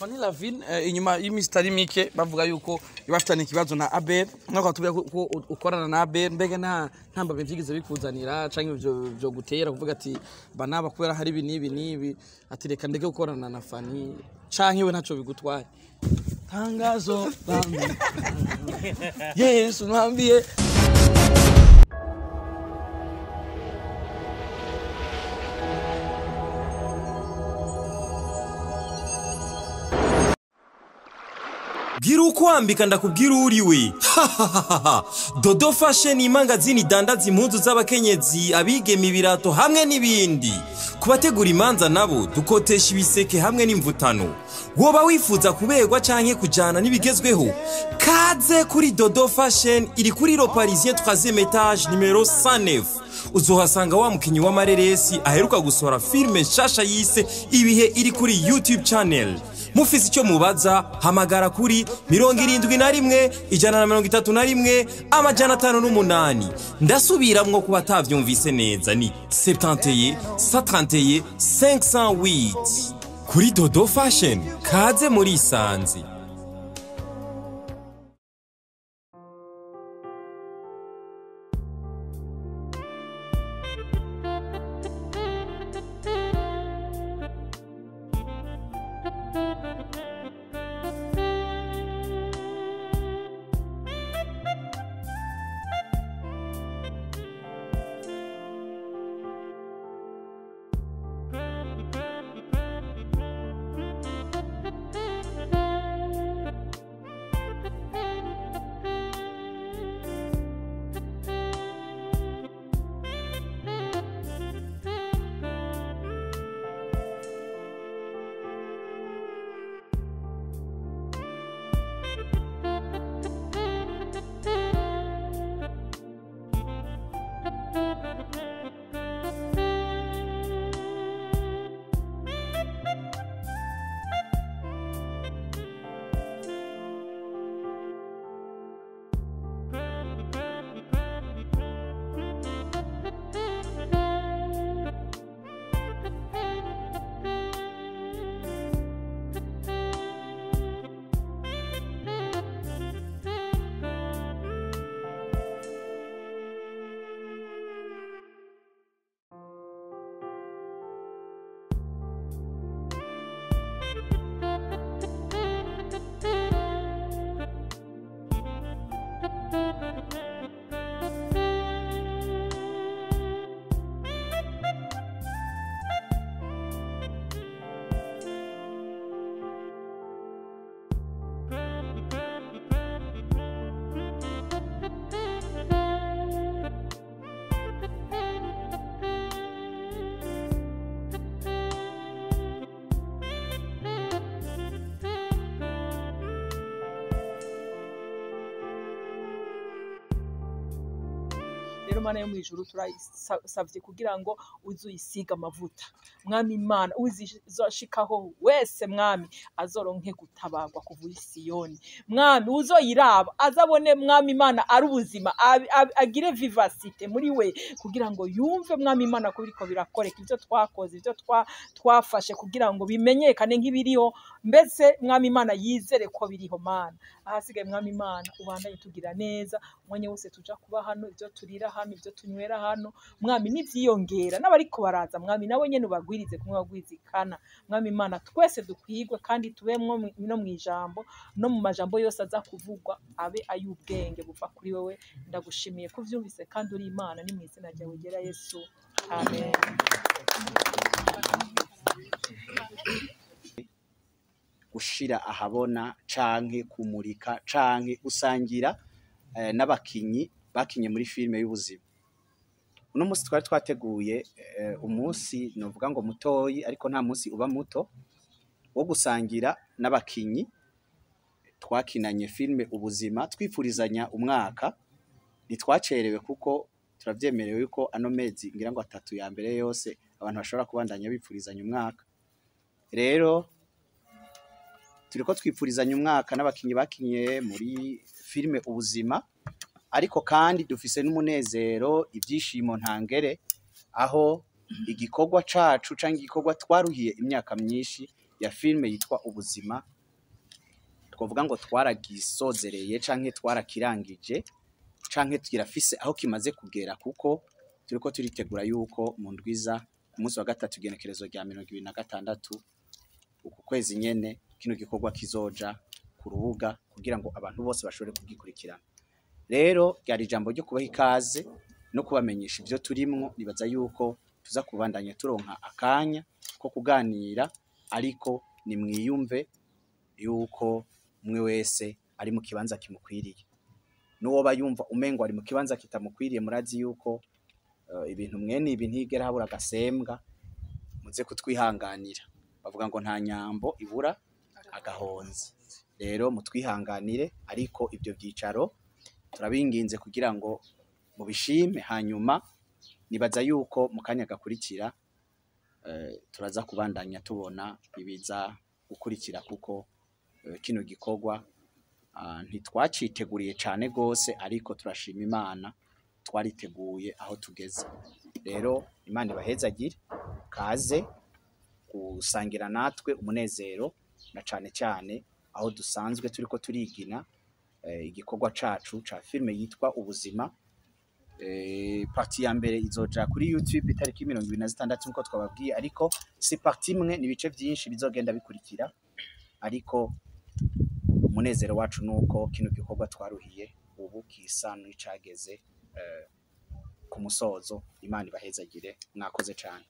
Fanny Lavine, inyuma y'imisi itari mike bavuga yuko bafitanye ikibazo na Abel, nako batubwira ko ukorana na Abel. Mbega nta ntambamye vyigeze bikuzanira canke ivyo gutera kuvuga ati banaba kubera hari ibi n'ibi n'ibi, ati reka ndeke gukorana na Fanny, canke we ntaco bigutwaye? Tangazo bambi Yesu nwambie. Bwira ukwambika ndakubwira uriwe. Dodo Fashion, imangazini idandaza impuzu z'abakenyezi, abigeme, ibirato hamwe n'ibindi. Ku bategura imanza nabo dukotesha ibiseke hamwe n'imvutano. Woba wifuza kuberwa canke kujana n'ibigezweho, kaze kuri Dodo Fashion. Iri kuri Le Parisien, 3e étage, numéro 109. Uzohasanga wa mukinyi w'amareresi aheruka gusohora filme nshasha yise Ibihe, iri kuri YouTube channel. Mufise icyo mubaza, hamagara kuri 71 131 508. Ndasubiramwo ku batavyumvise neza, ni 71 131 508. Kuri Dodo Fashion, kaze muri isanzi. Rero Mana yo mu ijuru, turasavye kugira ngo uzuyisiga amavuta, Mwami Imana, uzizoshikaho wese, Mwami, azoronke gutabarwa kuva i Siyoni. Mwami, uzoyiraba azabone, Mwami Imana, ari ubuzima, agire vivacité muri we kugira ngo yumve, Mwami Imana, ko biriko birakoreka ibyo twakoze, ibyo twafashe kugira ngo bimenyekane nk'ibiriho mbese. Mwami Imana, yizere ko biriho. Mana, ahasigaye, Mwami Imana, ubandanye tugira neza umwanya wose tuja kuba hano, ibyo turira hano, ibyo tunywera hano, Mwami, nivyiyongera n'abariko baraza, Mwami, nabo nyene ubagwirize kumwe bagwizikana. Mwami Imana, twese dukwigwe kandi tubemwo no mw'ijambo no mu majambo yose aza kuvugwa abe ay'ubwenge buva kuri wewe. Ndagushimiye ko uvyumvise kandi uri Imana. Ni mu izina ryawe ryera Yesu, amen. Gushira ahabona canke kumurika canke gusangira n'abakinyi bakinye muri filime y'ubuzima. Uno munsi twari twateguye umunsi novuga ngo mutoyi, ariko nta munsi uba muto, wo gusangira n'abakinyi twakinanye filime Ubuzima, twifurizanya umwaka. Ntitwacerewe kuko turavyemerewe yuko ano mezi ngira ngo 3 ya mbere yose abantu bashobora kubandanya bipfurizanya umwaka. Rero turiko twifurizanya umwaka n'abakinyi bakinye muri filime Ubuzima, ariko kandi dufise n'umunezero, ibyishimo ntangere, aho igikorwa cacu canke igikorwa twaruhiye imyaka myinshi ya filme yitwa Ubuzima. Twavuga ngo twaragisozereye canke twarakirangije canke kirafise aho kimaze kugera, kuko turiko turitegura yuko mu ndwiza ku munsi wa gatatu igenekerezo rya 2026 uku kwezi nyene kino gikorwa kizoja ku rubuga kugira ngo abantu bose bashobore kugikurikirana. Rero ryari ijambo ryo kubaha ikaze no kubamenyesha ivyo turimwo. Nibaza yuko tuza kubandanya turonka akanya ko kuganira, ariko nimwiyumve yuko umwe wese ari mu kibanza kimukwiriye, n'uwoba yumva umengo ari mu kibanza kitamukwiriye, murazi yuko ibintu mwene ibi ntigera habura agasembwa, muze kutwihanganira. Bavuga ngo nta nyambo ibura agahonzi. Rero mutwihanganire, ariko ibyo byicaro turabinginze kugira ngo mubishime. Hanyuma nibaza yuko mu kanya gakurikira turaza kubandanya tubona ibiza gukurikira, kuko kino gikorwa ntitwaciteguriye cane gose, ariko turashima Imana twariteguye aho tugeze. Rero Imana ibahezagire, kaze gusangira natwe umunezero, na cane cyane aho dusanzwe turiko turigina igikorwa cacu ca filme yitwa Ubuzima. Partie ya mbere izoja kuri YouTube itariki 26 nkuko twababwiye, ariko si partie imwe, ni ibice byinshi bizogenda bikurikira. Ariko umunezero wacu nuko kino gikorwa twaruhiye ubu kisa n'icageze ku musozo. Imana ibahezagire, mwakoze cane.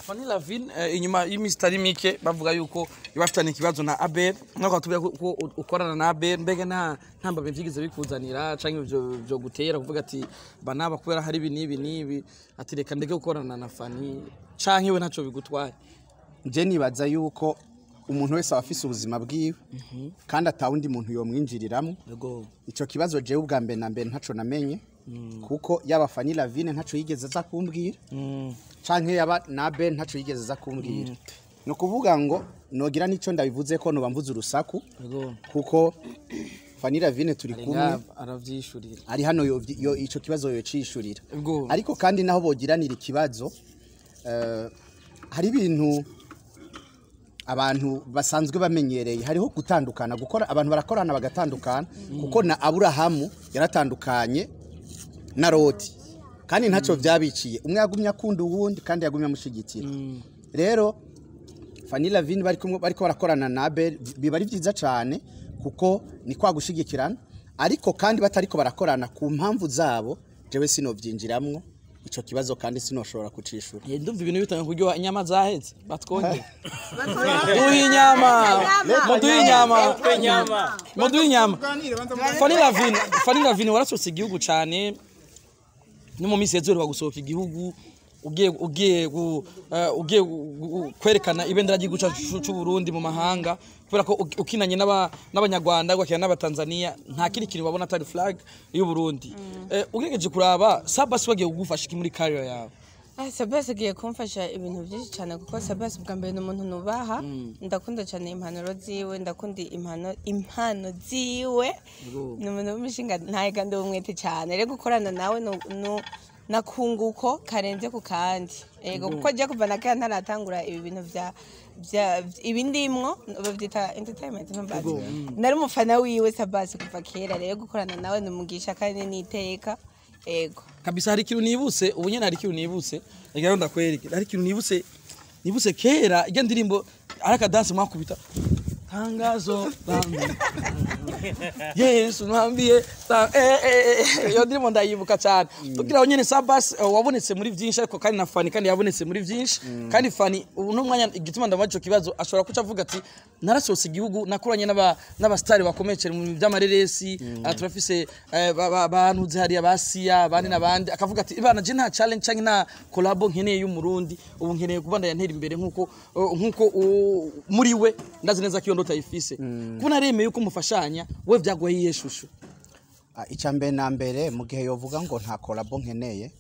Fanny Lavine, inyuma y'imisi itari mike bavuga yuko bafitanye ikibazo na Abel, nako tubwira ko ukorana na Abel, mbega nta ntambamye vyigeze bikuzanira canke ivyo gutera kuvuga ati banaba kubera hari ibi n'ibi n'ibi, ati reka ndeke gukorana na Fanny, canke we ntaco bigutwaye? Nje nibaza yuko umuntu wese aba afise ubuzima bwiwe, kandi atawundi muntu yomwinjiriramwo. Ico kibazo jewe ubwa mbere na mbere ntaco namenye, kuko yaba Fanny Lavine ntaco yigeze aza kumbwira, canke yaba na Ben ntaco yigeze aza kumbwira. No kuvuga ngo nogira nico ndabivuze ko noba mvuze urusaku, kuko Fanny Lavine turi kumwe aravyishurira, ari hano yo ico kibazo yocishurira. Ariko kandi naho bogiranira ikibazo, hari ibintu abantu basanzwe bamenyereye, hariho gutandukana, gukora abantu barakorana bagatandukana, kuko na Aburahamu yaratandukanye na Loti, kandi ntacyo vyabiciye. Umwe yagumye akunda uwundi kandi yagumye amushigikira. Rero Fanny Lavine bari kumwe, bariko barakorana na Abel, biba ari vyiza cane kuko ni kwa gushigikirana. Ariko kandi batariko barakorana ku mpamvu zabo, jewe sinovyinjiramwo ico kibazo kandi sinoshobora kucishura. Ndumva ibintu bitanga kuryoha, inyama zaheze, batwongere, duhe inyama, muduhe inyama, muduhe inyama. Fanny Lavine, Fanny Lavine, warasohotse igihugu cane, no mu minsi yazoheruka gusohoka igihugu ugiye kwerekana ibendera ry'igihugu cyacu c'u Burundi mu mahanga, kubera ko ukinanye n'Abanyarwanda, ugakina n'Abatanzania, nta kindi kintu babona atari flag y'u Burundi. Ugerageje kuraba, Sabasi wagiye kugufasha iki muri career yawe? Sabasi agiye kumfasha ibintu byinshi cyane, kuko Sabasi bwa mbere ni umuntu nubaha, ndakunda cyane impanuro ziwe, ndakunda impano ziwe. Ni umuntu w'umushinga ntaye kandi w'umwete cyane. Rero gukorana nawe nakunguko karenze ku kandi. Yego, kuko ajya kuva na kera ntaratangura ibi bintu vya ibi ndimwo bavyita entertainment, ntumbaze. Nari umufana wiwe Sabasi kuva kera. Rero gukorana nawe ni umugisha kandi ni iteka. Yego. Kabisa, hari ikintu nibutse ubu nyene, hari ikintu nibutse, reka ndakwereke. Hari ikintu nibutse kera, ijya ndirimbo ari akadansi mwakubita, tangazo langu Yesu mwambie iyo ndirimbo ndayibuka cyane. Tugira aho nyene, Sabas wabonetse muri byinshi, ariko kandi na Fani kandi yabonetse muri byinshi. Kandi Fani ubu no mwanya, igituma ndabaza ico kibazo, ashobora kuca avuga ati narasohotse igihugu, nakoranye n'abastari bakomeye cyane mu bintu by'amareresi, turafise bantuze hariya basiya abandi n'abandi, akavuga ati ibana je nta challenge canke nta collabo nkeneye y'Umurundi, ubu nkeneye kubandanya ntera imbere nkuko muri we ndazi neza ko iyo ndoto ayifise. Kubona aremeye yuko mufashanya, we vyaguhaye iyihe shusho? Icya mbere na mbere, mu gihe yovuga ngo nta collabo nkeneye,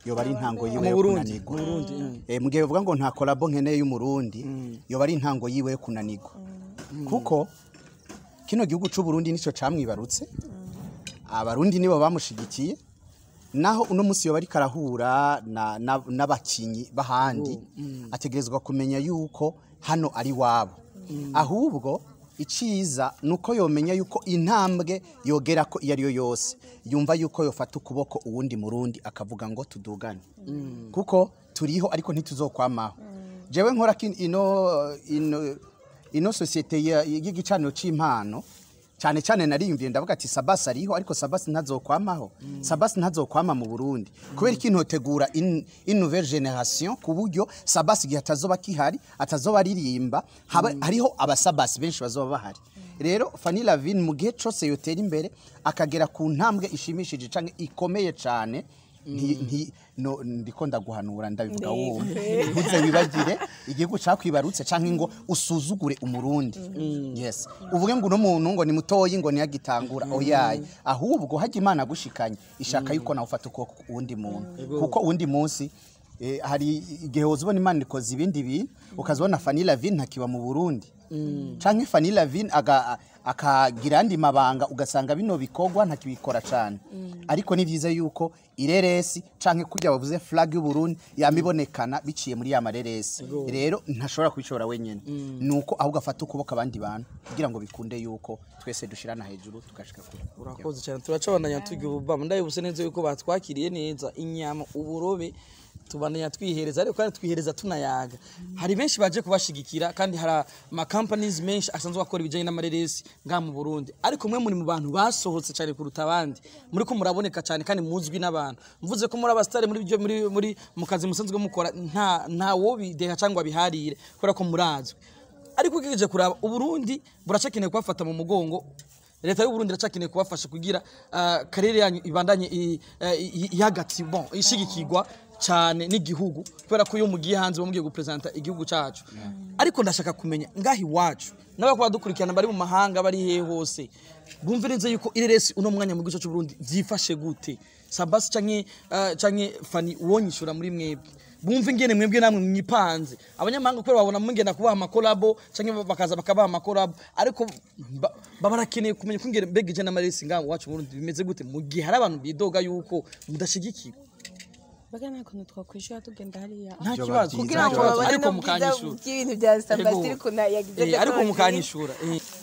yoba ari intango yiwe Mu yo Burundi, kunanirwa. mu Burundi. Mu gihe yovuga ngo nta collabo nkeneye y'Umurundi, yoba ari intango yiwe yo kunanirwa, kuko kino gihugu c'u Burundi nico camwibarutse, Abarundi nibo bamushigikiye. Naho uno munsi yoba ariko arahura n'abakinyi b'ahandi, ategerezwa kumenya yuko hano ari wabo. Ahubwo iciza nuko yomenya yuko intambwe yogera ko iyo ariyo yose yumva yuko yofata ukuboko uwundi Murundi akavuga ngo tudugane, kuko turiho ariko ntituzokwamaho. Jewe nkora ino société y'igicaniro c'impano cyane cyane, nariyumviye ndavuga ati Sabasi ariho, ariko Sabasi ntazokwamaho, Sabasi ntazokwama mu Burundi. Kubera iki ntotegura une nouvelle génération, ku buryo Sabasi igihe atazoba kihari, atazoba aririmba, haba hariho abasabasi benshi bazoba bahari. Rero Fanny Lavine, mu gihe cose yotera imbere akagera ku ntambwe ishimishije canke ikomeye cane, nti no ndiko ndaguhanura, ndabivuga wumve, ntuze wibagire igihugu cakwibarutse canke ngo usuzugure Umurundi. Yes, uvuge ngo uno muntu ngo ni mutoyi, ngo niyagitangura, oyaye. Ahubwo hajya Imana gushikanye ishaka yuko nawe ufata ukuboko uwundi muntu, kuko uwundi munsi hari igihe wozubona Imana ikoze ibindi bintu, ukazibona Fanny Lavine ntakiba mu Burundi, canke Fanny Lavine akagira andi mabanga, ugasanga bino bikorwa ntakibikora cane. Ariko ni vyiza yuko ireresi canke kurya bavuze flag y'u Burundi yamibonekana biciye muri ya mareresi. Rero ntashobora kubishobora wenyene, nuko ahubwo afata ukuboko abandi bantu kugira ngo bikunde yuko twese dushirana hejuru tugashika kure. Urakoze cyane. Turacabandanya tugira ububama, ndabibutse neza yuko batwakiriye neza, inyama, uburobe, tubandanya twihereza, ariko kandi twihereza tunayaga. Hari benshi baje kubashigikira, kandi hari ama companies menshi asanzwe akora ibijyanye n'amareresi ngaha mu Burundi, ariko mwe muri mu bantu basohotse cyane kuruta abandi, muri ko muraboneka cyane kandi muzwi n'abantu. Mvuze ko muri abastare muri byo muri mu kazi musanzwe mukora, nta wo bideha cyangwa biharire kubera ko murazwi. Ariko ugejeje kuraba, Uburundi buracakeneye kubafata mu mugongo, leta y'u Burundi iracakeneye kubafasha kugira carrière yanyu ibandanye ihagati, bon, ishigikirwa cyane n'igihugu, kubera ko iyo mugiye hanze bamugiye gupresenta igihugu cacu. Ariko ndashaka kumenya ngaho iwacu n'abako badukurikirana bari mu mahanga, bari hehe hose, bumve neza yuko ireresi uno mwanya mu gihugu cyacu Burundi vyifashe gute. Sabasi canke Fani, wonyishura muri mwebwe, bumve ingene mwebwe namwe mwipanze. Abanyamahanga kubera babona mugenda kubaha amakolabo canke bakaza bakabaha amakolabo, ariko baba barakeneye kumenya ko ingene mbega ije n'amaresi ngaho iwacu mu Burundi bimeze gute, mu gihe hari abantu bidoga yuko mudashigikirwa. Mbega nta kuntu twakwishura tugenda hariya? Nta Vyoba kibazo. vyiza. Kugira ngo Nta kibazo, babone ariko n'ubwiza mukanyishura bw'ibintu bya Sabastiri ukuntu yagize Ariko décor. mukanyishura.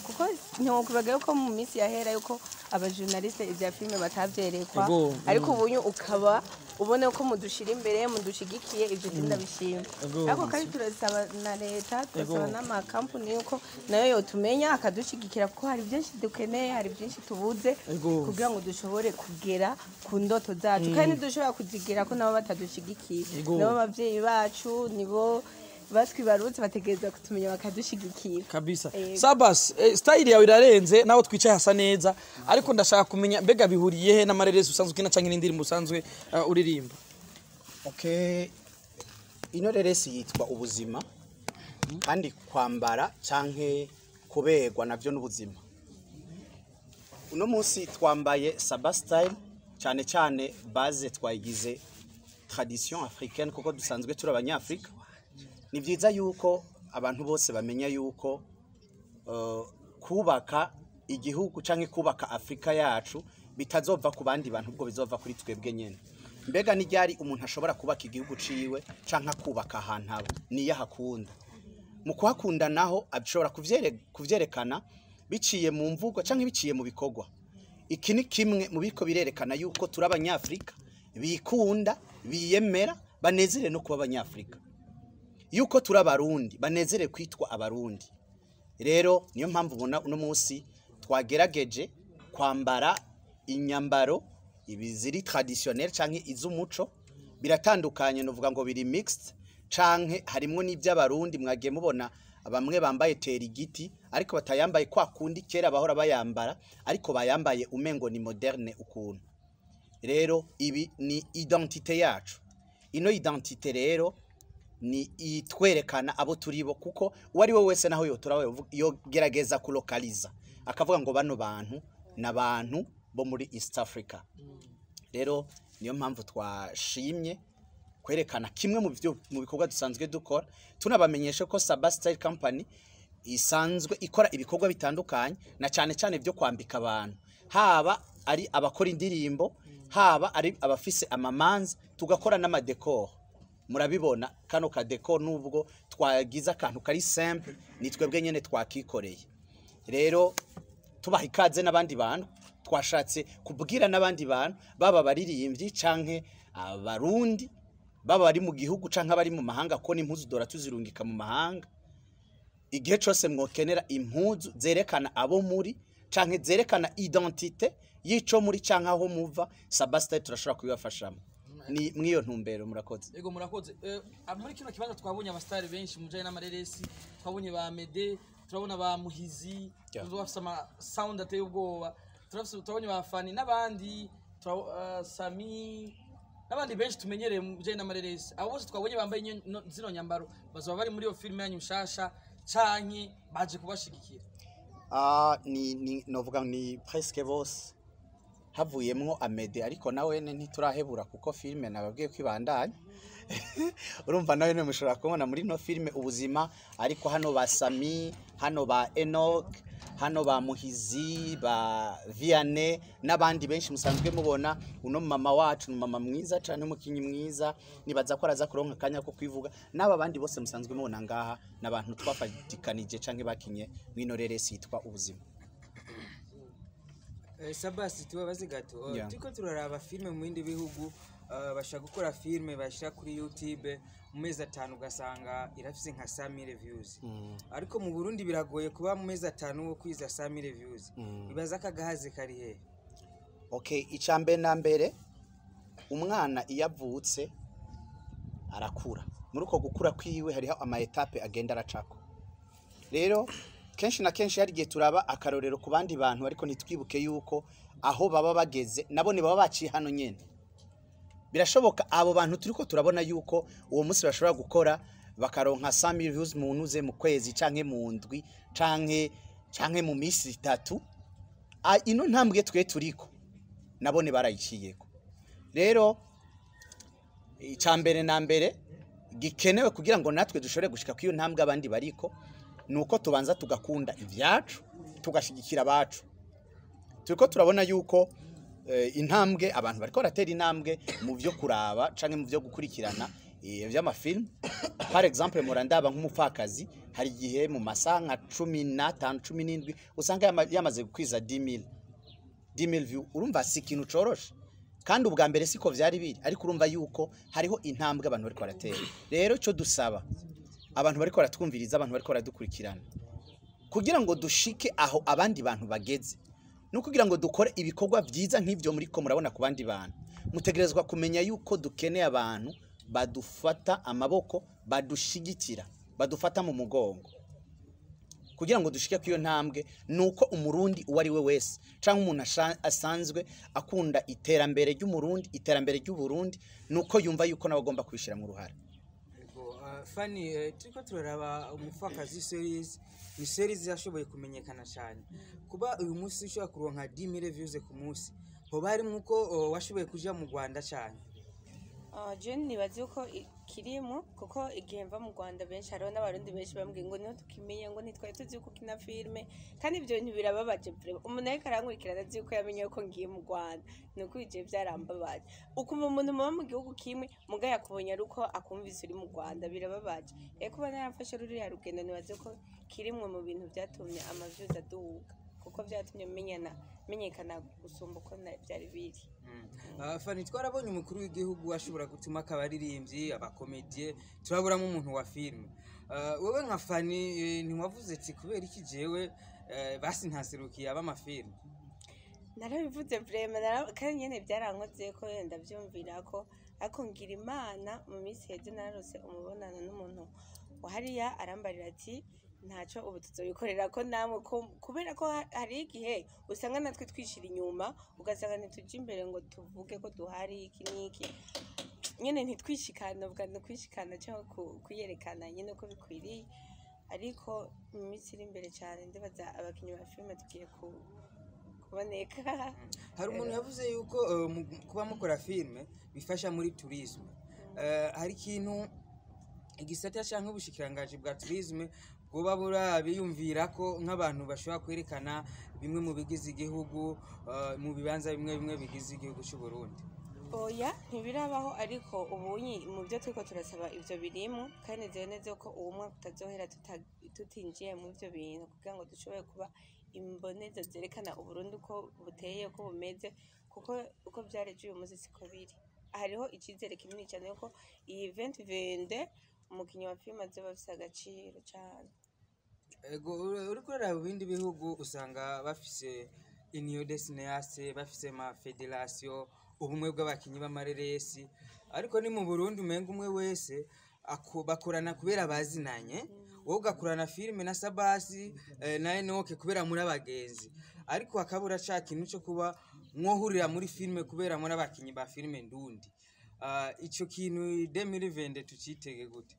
Kuko ntiwokwibaga yuko mu minsi yahera yuko Abajournaliste ivya filime batavyerekwa, ariko ubunyu ukaba ubona ko mudushira imbere, mudushigikiye, ivyo je ndabishima. Ariko kandi turasaba na leta, turasaba n'amakampuni yuko nayo yotumenya akadushigikira, kuko hari byinshi dukeneye, hari byinshi tubuze kugira ngo dushobore kugera ku ndoto zacu, kandi ntidushobora kuzigera ko nabo batadushigikiye. Nabo abavyeyi bacu nibo batwibarutse, bategereza kutumenya bakadushigikira. Kabisa. Ego. Sabas, style yawe irarenze, naho twicaye hasa neza, ariko ndashaka kumenya, mbega bihuriye he n'amareresi usanzwe ukina canke n'indirimbo usanzwe uririmba? Okay, ino reresi yitwa Ubuzima, kandi kwambara canke kuberwa navyo n'ubuzima. Uno munsi twambaye Saba Style, cyane cyane base twayigize tradition africaine, kuko dusanzwe turi Abanyafrika. Ni byiza yuko abantu bose bamenya yuko kubaka igihugu canke kubaka Afrika yacu bitazova ku bandi bantu, ubwo bizova kuri twebwe nyene. Mbega ni ryari umuntu ashobora kubaka igihugu ciwe canke akubaka ahantu aba? Niyo ahakunda. Mu kuhakunda naho ashobora kuvyerekana biciye mu mvugo canke biciye mu bikorwa. Iki ni kimwe mu biko birerekana yuko turi Abanyafrika bikunda, biyemera, banezere no kuba Abanyafrika, yuko turi Abarundi banezere kwitwa Abarundi. Rero niyo mpamvu ubona uno munsi twagerageje kwambara inyambaro ibi ziri traditionnel canke iz'umuco. Biratandukanye, novuga ngo biri mixed, canke harimwo n'iby'Abarundi. Mwagiye mubona bamwe bambaye tera igiti, ariko batayambaye kwa kundi kera bahora bayambara, ariko bayambaye umengo ni moderne ukuntu. Rero ibi ni identité yacu. Ino identité rero ni itwerekana abo turibo, kuko uwo ari we wese naho yotora yogerageza kulokaliza akavuga ngo bano bantu n'abantu bo muri East Africa. Rero niyo mpamvu twashimye kwerekana kimwe mu bikorwa dusanzwe dukora, tunabamenyesha ko Saba Style Company isanzwe ikora ibikorwa bitandukanye, na cyane cyane byo kwambika abantu, haba ari abakora indirimbo, haba ari abafise amamanza, tugakora n'amadécor. Murabibona kano kadécor, nubwo twagize akantu kari simple, ni twebwe nyene twakikoreye. Rero tubaha ikaze n'abandi bantu, twashatse kubwira n'abandi bantu, baba baririmbyi canke Abarundi, baba bari mu gihugu canke abari mu mahanga, ko n'impuzu dora tuzirungika mu mahanga. Igihe cose mwokenera impuzu zerekana abo muri canke zerekana identité y'ico muri canke aho muva, Saba Style turashobora kubibafashamo. Ni mw'iyo ntumbero. Murakoze. Ego, murakoze. Muri kino kibanza twabonye abastari benshi mu bijanye n'amareresi, twabonye ba Mede, turabona ba Muhizi, bafise ama sound ateye ubwoba, turabonye ba Fani n'abandi, Sami n'abandi benshi tumenyereye mu bijanye n'amareresi. Abo bose twabonye bambaye zino nyambaro bazoba bari muri iyo filime yanyu nshasha canke baje kubashigikira? Ah, ni novuga ni presque bose, havuyemwo Amede, ariko nawe ntiturahebura, kuko filime nababwiye ko ibandanya. Urumva nawe ne mushobora kubona muri no filime Ubuzima. Ariko hano ba Sami, hano ba Enoch, hano ba Muhizi, ba Vianney n'abandi benshi musanzwe mubona. Uno mama wacu ni mama mwiza cyane, umukinyi mwiza, nibaza ko araza kuronka akanya ko kwivuga. N'aba bandi bose musanzwe mubona ngaha n'abantu twafatikanije canke bakinye mwino reresi yitwa Ubuzima. Sabasi, tubabaze gato. Turiko turaraba filime mu bindi bihugu, bashaka gukora filime bashyira kuri YouTube, mu mezi 5 ugasanga irafise nka 100,000 views, ariko mu Burundi biragoye kuba mu mezi 5 wo kwiza 100,000 views. Ibaza akagahaze kari he? Okay, icambere na mbere, umwana iyo avutse arakura. Muri uko gukura kwiwe hariho ama étapes agenda aracako. Rero kenshi na kenshi hari igihe turaba akarorero ku bandi bantu, ariko ntitwibuke yuko aho baba bageze nabo ni baba baciye hano nyene. Birashoboka abo bantu turiko turabona yuko uwo munsi bashobora gukora bakaronka 100,000 views mu ntuze mu kwezi canke mu ndwi canke mu misi 3. Ino ntambwe twe turiko nabone barayiciyeko. Rero icambere na mbere gikenewe kugira ngo natwe dushobore gushika kwiyo ntambwe abandi bariko, nuko tubanza tugakunda ivyacu, tugashigikira abacu. Turiko turabona yuko intambwe abantu bariko baratera, intambwe mu vyo kuraba canke mu vyo gukurikirana vy'amafilm. Par exemple, murandaba nk'Umupfakazi, hari igihe mu masaha nka 15, 17 usanga yamaze gukwiza 10,000. 10000 view urumva si ikintu coroshe, kandi ubwa mbere siko vyari biri, ariko urumva yuko hariho intambwe abantu bariko baratera. Rero ico dusaba abantu bariko baratwumviriza, abantu bariko baradukurikirana, kugira ngo dushike aho abandi bantu bageze, no kugira ngo dukore ibikorwa vyiza nk'ivyo muriko murabona ku bandi bantu, mutegerezwa kumenya yuko dukeneye abantu badufata amaboko, badushigikira, badufata mu mugongo kugira ngo dushike ku iyo ntambwe. Nuko umurundi uwo ari we wese canke umuntu asanzwe akunda iterambere ry'umurundi, iterambere ry'uburundi, nuko yumva yuko nawe agomba kubishira mu ruhara. Yego, Fanny, turiko turaraba Umupfakazi series, ni series yashoboye kumenyekana cyane. Kuba uyu munsi ushobora kuronka 10000 views ku munsi, hoba harimwo uko washoboye kuja mu Rwanda cyane? Je nibaza yuko kirimo, kuko igihe mva mu Rwanda benshi, hariho n'abarundi benshi bambwiye ngo niho tukimenye, ngo ntitwari tuzi yuko ukina filime. Kandi ibyo bintu birababaje vraiment. Umuntu ariko arankurikirana azi yuko yamenye yuko ngiye mu Rwanda, ni ukuri je byarambabaje. Ukumva umuntu muba mu gihugu kimwe muga yakubonye ari uko akumvise uri mu Rwanda, birababaje. Rero kuba naramfashe ruriya rugendo, nibaza ko kirimwe mu bintu byatumye ama views aduga, kuko byatumye menyekana gusumba uko byari biri. Fanny, twarabonye umukuru w'igihugu ashobora gutuma akabaririmbyi, abakomedie, turaburamo umuntu wa filime. Wewe nka Fanny, ntiwavuze ati kubera iki jewe basi ntaserukiye ab'amafilime? Narabivuze vraiment, kandi nyene byarankoze ko ndavyumvira ko, ariko ngira Imana mu minsi iheze nararose umubonano n'umuntu wahariya, arambarira ati ntaco, ubu tuzobikorera ko namwe ko, kubera ko hari igihe usanga natwe twishira inyuma, ugasanga ntituja imbere ngo tuvuge ko duhari iki n'iki nyene, ntitwishikana, uvuga ni kwishikana cyangwa kwiyerekana nyene uko bikwiriye. Ariko mu minsi iri imbere cyane ndibaza abakinyi ba filime tugiye kuboneka. Hari umuntu yavuze yuko kuba mukora filime bifasha muri tourisme. Hari ikintu igisata cyangwa ubushikiranganji bwa tourisme bwoba burabiyumvira ko nk'abantu bashobora kwerekana bimwe mu bigize igihugu, mu bibanza bimwe bimwe bigize igihugu cy'u Burundi? Oya, ntibirabaho, ariko ubunyi mu byo turiko turasaba ivyo birimo, kandi nizeye neza ko uwo mwaka utazohera tutinjiye mu ivyo bintu, kugira ngo dushobore kuba imboneza zerekana Uburundi uko buteye, uko bumeze, kuko uko vyareje uyu munsi siko biri. Hariho icizere kinini cyane yuko iyi 2020 umukinyi wa filime azoba afise agaciro cane. Ego, uriko uraraba ibindi bihugu usanga bafise union des cinéastes, bafise ma fédération, ubumwe bw'abakinyi b'amareresi, ariko ni mu Burundi umenga umwe wese bakorana kubera bazinanye. Wowe ugakorana filime na Sabasi na Enoke kubera muri abagenzi, ariko hakabura ca kintu co kuba mwohurira muri filime kubera muri abakinyi ba filime ndundi. Ico kintu 2020 tucitege gute?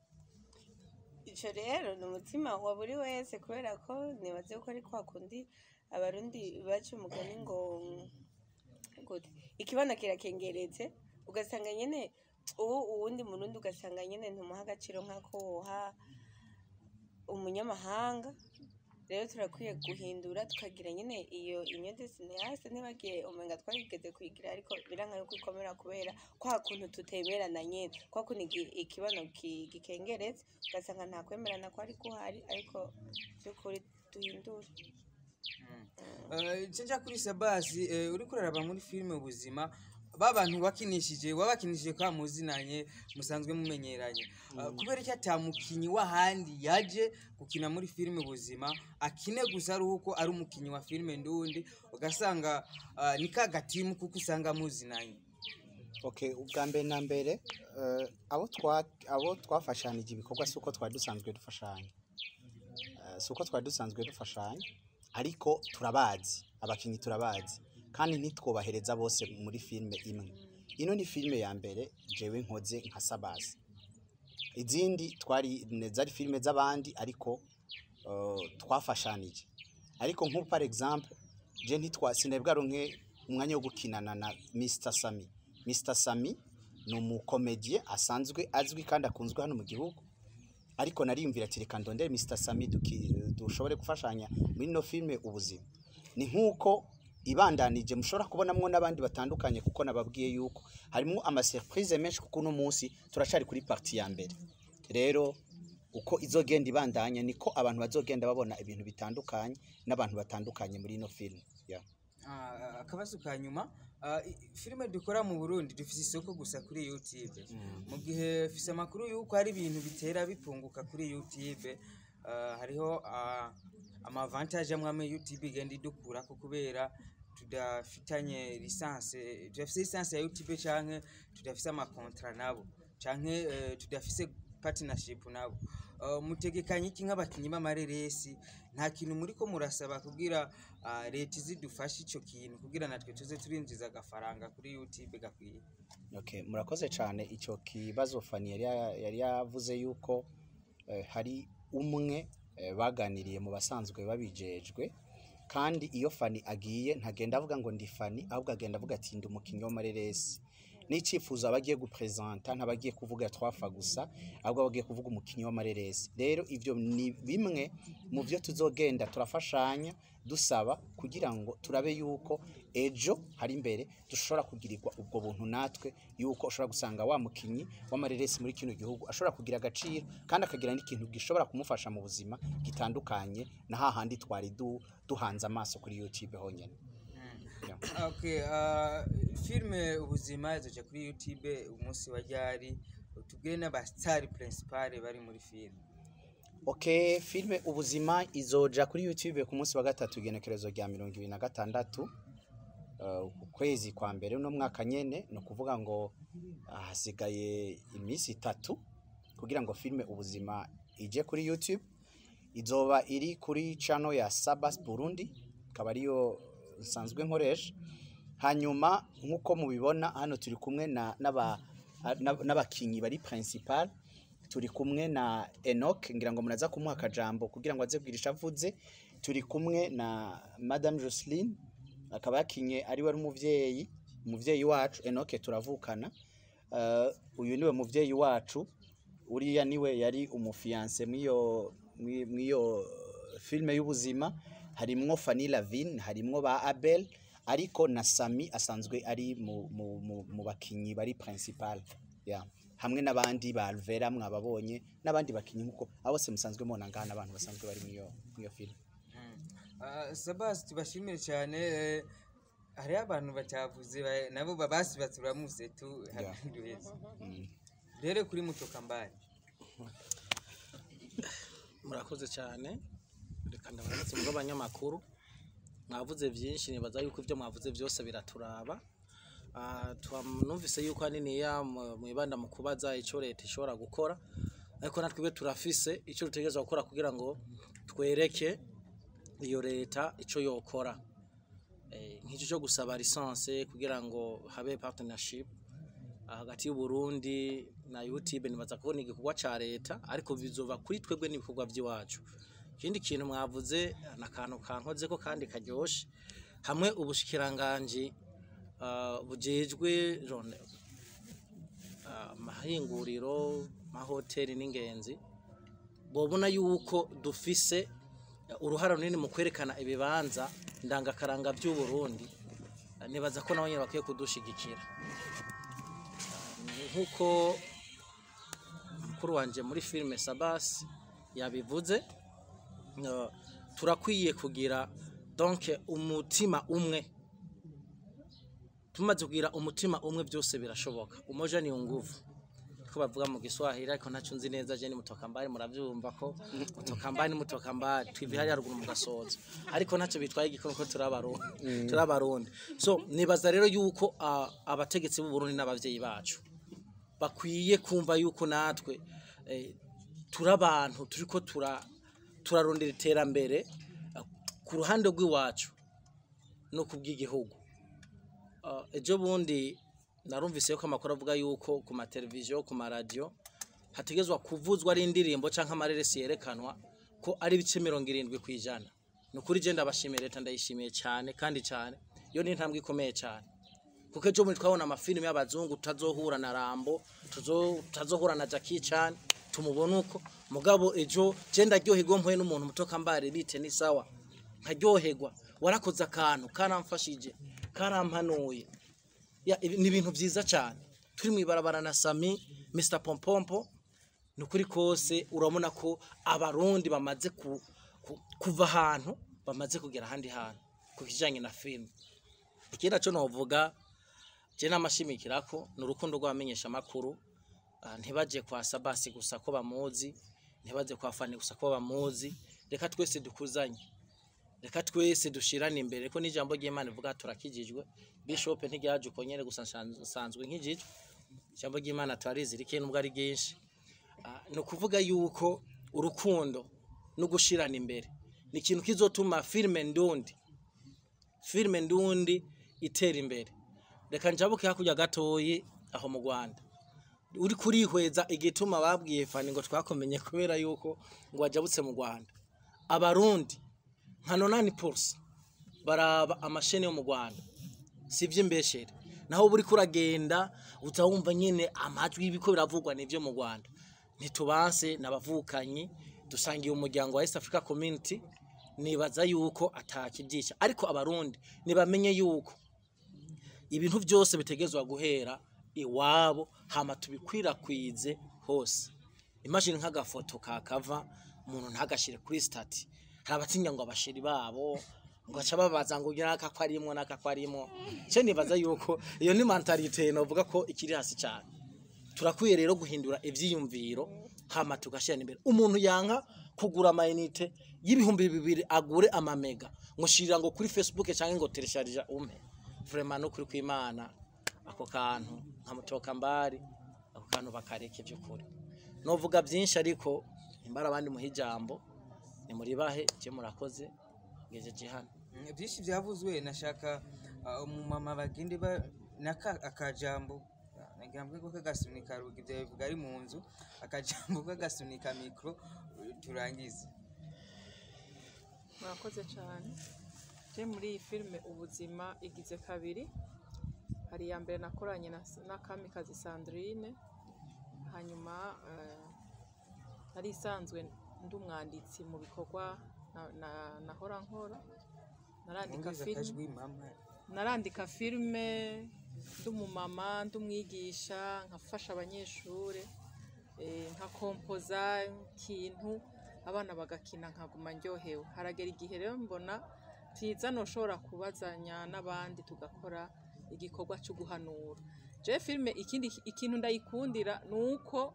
Ico rero ni umutima wa buri wese, kubera ko nibaze ko ari kwa kundi abarundi baca umugani ngo gute, ikibano kirakengeretse, ugasanga nyene ubu uwundi murundi ugasanga nyene ntumuha agaciro nk'ako woha umunyamahanga. Rero turakwiye guhindura, tukagira nyene iyo union des cinéastes. Ntibagiye umenga twarigeze kuyigira, ariko biranka yuko ikomera kubera kwa kuntu tutemerana nyene, kwa kuntu ikibano gikengeretse, ugasanga nta kwemerana kwari kuhari, ariko vy'ukuri duhindure. Nca kuri Sabasi, uriko uraraba muri filime Ubuzima, ba bantu wakinishije wabakinishije kwa muzinanye, musanzwe mumenyeranye. Kubera iki ata mukinyi w'ahandi yaje gukina muri filime Ubuzima, akine gusa ari uko ari umukinyi wa filime ndundi, ugasanga ni ka gatimu kuko usanga muzinanye? Okay, ubwa mbere na mbere, abo twafashanije ibikorwa si uko twari dusanzwe dufashanya. Si uko twari dusanzwe dufashanya, ariko turabazi, abakinyi turabazi, kandi ntitwobahereza bose muri filime imwe. Ino ni filime ya mbere jewe nkoze nka Sabasi. Izindi twari zari filime z'abandi, ariko twafashanije. Ariko nk'ubu par exemple, je ntitwa sinebwaronke umwanya wo gukinana na Mr Sami. Mr Sami ni umukomedie asanzwe azwi kandi akunzwe hano mu gihugu, ariko nariyumvira ati reka ndondere Mr Sami dushobore gufashanya muri no filme Ubuzima. Ni nkuko ibandanije mushobora kubonamwo n'abandi batandukanye, kuko nababwiye yuko harimo ama surprise menshi, kuko uno munsi turacari kuri partie ya mbere. Rero uko izogenda ibandanya niko abantu bazogenda babona ibintu bitandukanye n'abantu batandukanye muri ino film, yeah. Akabazo ka nyuma, filime dukora mu Burundi dufise isoko gusa kuri YouTube, mu gihe fise amakuru yuko hari ibintu bitera bipunguka kuri YouTube. Hariho ama avantage amwe amwe YouTube igenda idukurako kubera tudafitanye licence, tudafise licence ya YouTube, canke tudafise ama contrat nabo, canke tudafise partnership nabo. Mutegekanye iki nk'abakinyi b'amareresi? Nta kintu muriko murasaba kugira leta izidufashe ico kintu, kugira natwe tuze turinjiza agafaranga kuri YouTube gakwiye? Okay, murakoze cyane. Icyo kibazo Fani yari yavuze yuko hari umwe baganiriye mu basanzwe babijejwe, kandi iyo Fani agiye ntagenda avuga ngo ndi Fani, ahubwo agenda avuga ati ndi umukinnyi w'amareresi. N'icyifuzo aba agiye gupresenta, ntabagiye kuvuga twafa gusa, ahubwo aba agiye kuvuga umukinnyi w'amareresi. Rero ivyo ni bimwe mu byo tuzogenda turafashanya dusaba kugira ngo turabe yuko ejo hari imbere dushobora kugirirwa ubwo buntu natwe, yuko ushobora gusanga wa mukinyi w'amareresi muri kino gihugu ashobora kugira agaciro kandi akagira n'ikintu gishobora kumufasha mu buzima gitandukanye na hahandi twari duhanze amaso kuri YouTube honyine. Yeah. Okay, filime Ubuzima izoja kuri YouTube umunsi wa ryari? Tubwire n'aba star principal bari muri filime. Okay, filme Ubuzima izoja kuri YouTube ku munsi wa gatatu, igenekerezo rya 26 ukwezi kwa mbere uno mwaka nyene. Ni ukuvuga ngo hasigaye iminsi 3 kugira ngo filme Ubuzima ije kuri YouTube. Izoba iri kuri channel ya Sabas Burundi, ikaba ariyo nsanzwe nkoresha. Hanyuma nk'uko mubibona hano turi kumwe na n'abakinyi bari principal, turi kumwe na Enoch, ngira ngo muraza kumuha akajambo kugira ngo aze kugirisha avuze. Turi kumwe na Madame Jocelyn, akaba yakinye ari we ari umuvyeyi wacu. Enoch turavukana. Uyu niwe muvyeyi wacu, uriya niwe yari umufiance mwiyo filme y'Ubuzima. Harimwo Fanny Lavine, harimwo ba Abel, ariko na Sami asanzwe ari mu bakinyi bari principal, yeah. Hamwe n'abandi ba Alvera mwababonye, n'abandi bakinyi nkuko abo bose musanzwe mubona ngaha, n'abantu basanzwe bari mwiyo filme. Sabas, tubashimire cyane. Hariho abantu batavuze, nabo babasi baturamuse tu. Duheze rero kuri Mutoka Mbari. Murakoze cyane. Reka ndabaramutse mu abanyamakuru. Mwavuze byinshi, nibaza yuko ibyo mwavuze byose biraturaba. Numvise yuko haniniya mwibanda mu kubaza icyo leta ishobora gukora, ariko natwe turafise icyo dutegerezwa gukora kugira ngo twereke iyo leta icyo yokora. Nk'icyo cyo gusaba licence kugira ngo habe partnership hagati y'u Burundi na YouTube, nibaza ko ni igikorwa ca leta, ariko bizova kuri twebwe n'ibikorwa by'iwacu. Ikindi kintu mwavuze n'akantu kankoze ko kandi karyoshe, hamwe ubushikiranganji bujejwe amahinguriro, amahoteli n'ingenzi, bobona yuko dufise uruhara runini mu kwerekana ibibanza ndangakaranga by'u Burundi, nibaza ko nabo nyene bakwiye kudushigikira. Nkuko mukuru wanje muri filime Sabas yabivuze, turakwiye kugira donc umutima umwe. Tumaze kugira umutima umwe byose birashoboka. Umoja ni nguvu, ko bavuga mu Giswahili, ariko ntaco nzi neza. Je ni Mutokambari, muravyumva ko Mutokambari ni Mutokambari, twivi hariya ruguru mu gasozo, ariko ntaco bitwaye igikono ko turabarundi. So nibaza rero yuko abategetsi b'u Burundi n'abavyeyi bacu bakwiye kumva yuko natwe turabantu turiko turarondera iterambere ku ruhande rw'iwacu no kubw'igihugu. Ejo bundi narumvise yuko amakuru avuga yuko ku mateleviziyo, ku maradiyo hategezwa kuvuzwa ari indirimbo canke amareresi yerekanwa ko ari ibice 70%. Ni ukuri je ndabashimiye leta, ndayishimiye cyane kandi cyane. Iyo ni intambwe ikomeye cyane, kuko ejo bundi twabona amafilime y'abazungu, tutazohura na Rambo, tutazohura na Jackie Chan, tumubona uko. Mugabo ejo je ndaryoherwa mpuye n'umuntu mutoka mbare bite ni sawa, nkaryoherwa, warakoze akantu karamfashije, karampanuye. Ya, ni ibintu byiza cyane. Turi mu ibarabara na Sami Mr Pompompo, ni ukuri kose urabona ko abarundi bamaze kuva ahantu bamaze kugera ahandi hantu ku kijanye na filime. Ikindi naco novuga je namashimikirako ni urukundo rw'abamenyesha makuru. Ntibaje kwa Sabasi gusa ko bamuzi, ntibaje kwa Fani gusa ko bamuzi. Reka twese dukuzanye, reka twese dushirane imbere, ko n'ijambo ry'Imana ivuga turakijijwe. Bishop ntiryaje uko nyene gusa, nsanzwe nkijijwe. Ijambo ry'Imana turarizirike nubwo ari ryinshi. Ni ukuvuga yuko urukundo no gushirana imbere ni ikintu kizotuma filime ndundi itera imbere. Reka njabuke hakurya gatoyi aho mu Rwanda, uri kurihweza igituma babwiye Fani ngo twakomenye kubera yuko ngo wajabutse mu Rwanda. Abarundi nka 80% baraba amasheni yo mu Rwanda, si iby'imbeshere. Naho buri kuragenda uza wumva nyine amajwi y'ibiko biravugwa n'ibyo mu Rwanda. Ntitubanse n'abavukanyi, dusangiye umuryango wa East Africa Community. Nibaza yuko atakibyica, ariko Abarundi nibamenye yuko ibintu byose bitegezwa guhera iwabo, hama tubikwirakwize hose. Imagine nk'agafoto kakava umuntu ntagashire kuri statut, hari abatinya ngo abasheri babo ngo aca babaza ngo ugira naka ko arimwo, naka ko arimwo. Ce nibaza yuko iyo ni mentalité novuga ko ikiri hasi cyane. Turakwiye rero guhindura ivyiyumviro, hama tugashyira imbere. Umuntu yanka kugura ama unité y'2000, agure amamega ngo shirira ngo kuri Facebook cyangwa ngo télécharger umpe. Vraiment, no kuri kw'Imana, ako kantu nkamutoka mbari, ako kantu bakareke. By'ukuri novuga byinshi, ariko imbara abandi muha ijambo ni muri bahe. Je murakoze, ngejeje hano. Byinshi byavuzwe. Nashaka umumama bagende ba naka akajambo nagira mvuge ko kagasunika rugi, ibyo bivuga ari mu nzu, akajambo kagasunika micro, turangize. Murakoze cyane. Je muri iyi filime Ubuzima igize kabiri. Hari iya mbere nakoranye na Kamikazi Sandrine. Hanyuma nari isanzwe ndi umwanditsi mu bikorwa nahora nkora, narandika Mwumvise filime. Akajwi mama. Narandika filime, ndi umumama, ndi umwigisha, nkafasha abanyeshuri, nkakompoza ikintu abana bagakina, nkaguma ndyohewe. Haragera igihe rero mbona byiza noshobora kubazanya n'abandi tugakora igikorwa cyo guhanura. Je filime ikindi ikintu ndayikundira ni uko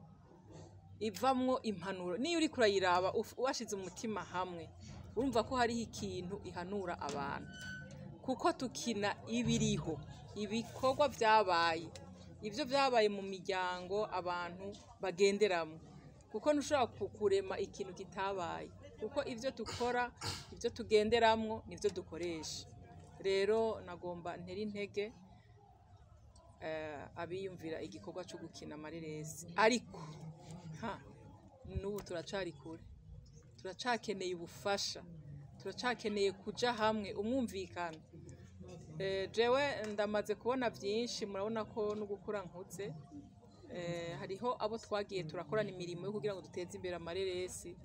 ivamwo impanuro. Niyo uriko urayiraba washize umutima hamwe, urumva ko hariho ikintu ihanura abantu, kuko tukina ibiriho, ibikorwa byabaye, ibyo byabaye mu miryango abantu bagenderamo, kuko ntushobora kurema ikintu kitabaye, kuko ibyo dukora, ibyo tugenderamwo nibyo dukoresha. Rero nagomba ntere intege abiyumvira igikorwa cyo gukina amareresi, ariko ha n'ubu turacari kure, turacakeneye ubufasha, turacakeneye kuja hamwe, umwumvikano. Jewe ndamaze kubona byinshi, murabona ko no gukura nkutse. Hariho abo twagiye turakorana imirimo yo kugira ngo duteze imbere amareresi,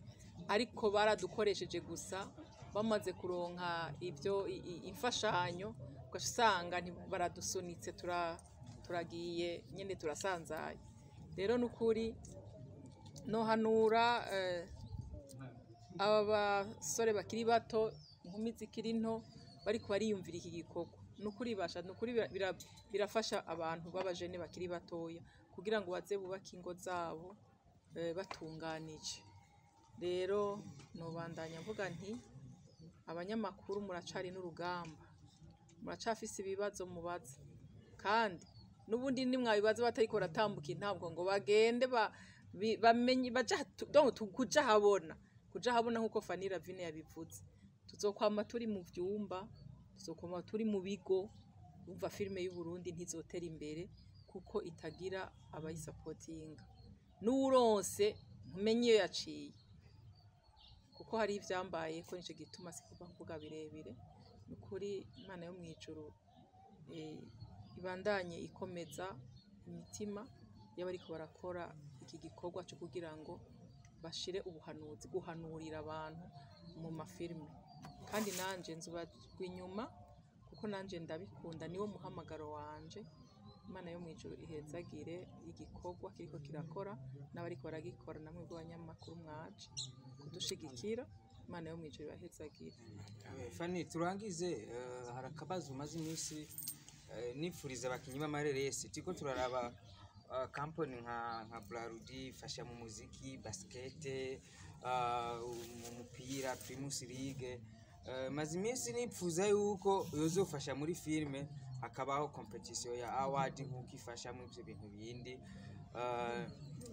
ariko baradukoresheje gusa. Bamaze kuronka ibyo imfashanyo, ugaca usanga baradusunitse, turagiye nyine, turasanzaye. Rero n'ukuri nohanura aba basore bakiri bato, inkumi zikiri nto bariko bariyumvira iki gikorwa, nukuri basha, nukuri birafasha abantu b'abajene bakiri batoya kugira ngo baze bubake ingo zabo batunganije. Rero nobandanya mvuga nti abanyamakuru muracari n'urugamba, muracafise ibibazo mubaza, kandi n'ubundi nimwabibaza batariko baratambuka intabwo ngo bagende bamenye baja donc kuja habona nkuko Fanny Ravine yabivuze. Tuzokwama turi mu vyumba, tuzokwama turi mu bigo. Umva, filime y'u Burundi ntizotera imbere kuko itagira abayisapotinga. N'uwuronse ntumenye iyo yaciye, kuko hari ivyambaye ko nico gituma sikuva kuvuga birebire. Ni ukuri Imana yo mw'ijuru ibandanye ikomeza imitima y'abariko barakora iki gikorwa cyo kugira ngo bashire ubuhanuzi, guhanurira abantu mu mafilime. Kandi nanje nzubazwa inyuma kuko nanje ndabikunda, niwo muhamagaro wanje. Imana yo mw'ijuru ihezagire igikorwa kiriko kirakora n'abariko baragikora, namwe bw'abanyamakuru mwaje kudushigikira. Imana yo mu ijuru ibahezagire. Fani, turangize, hari akabazo umaze iminsi nifuriza abakinyi b'amareresi. Turiko turaraba kampani nka Brarudi ifasha mu muziki, basket, mu mupira Primus League. Maze iminsi nipfuza yuko yozofasha muri filime, hakabaho competition ya award nk'uko ifasha mu ivyo bintu bindi.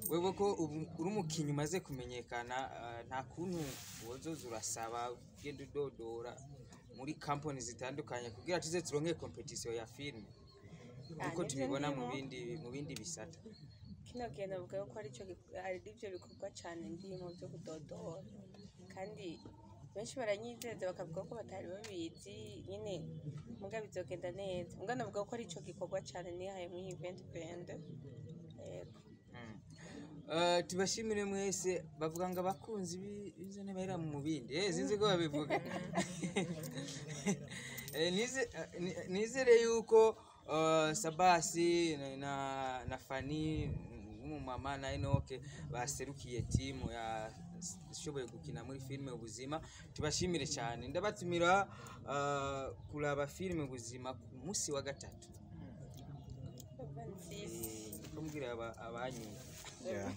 Wewe ko ubu uri umukinyi umaze kumenyekana, nta kuntu wozoza urasaba, ugenda udodora muri kampani zitandukanye kugira tuze turonke competition ya filime nkuko Nivyo tubibona mu ndimo. bindi bisata? Kino gihe navuga ko ari byo bikorwa cyane ndimo byo kudodora, kandi benshi baranyizeza bakavuga ko batari babizi nyine, muga bizogenda neza. Muga navuga ko ari cyo gikorwa cyane nihaye muri event band, yego. Tubashimire mwese. Bavuga ngo abakunzi b'inzo ntibahera mu bindi, sinzi ko babivuga. Nizere yuko Sabasi na Fani w'umumama na Enoke baserukiye timu yashoboye gukina muri filime Ubuzima. Tubashimire cyane. Ndabatumira kuraba filime Ubuzima ku munsi wa gatatu. Niko mbwira abanyumva. Yeah.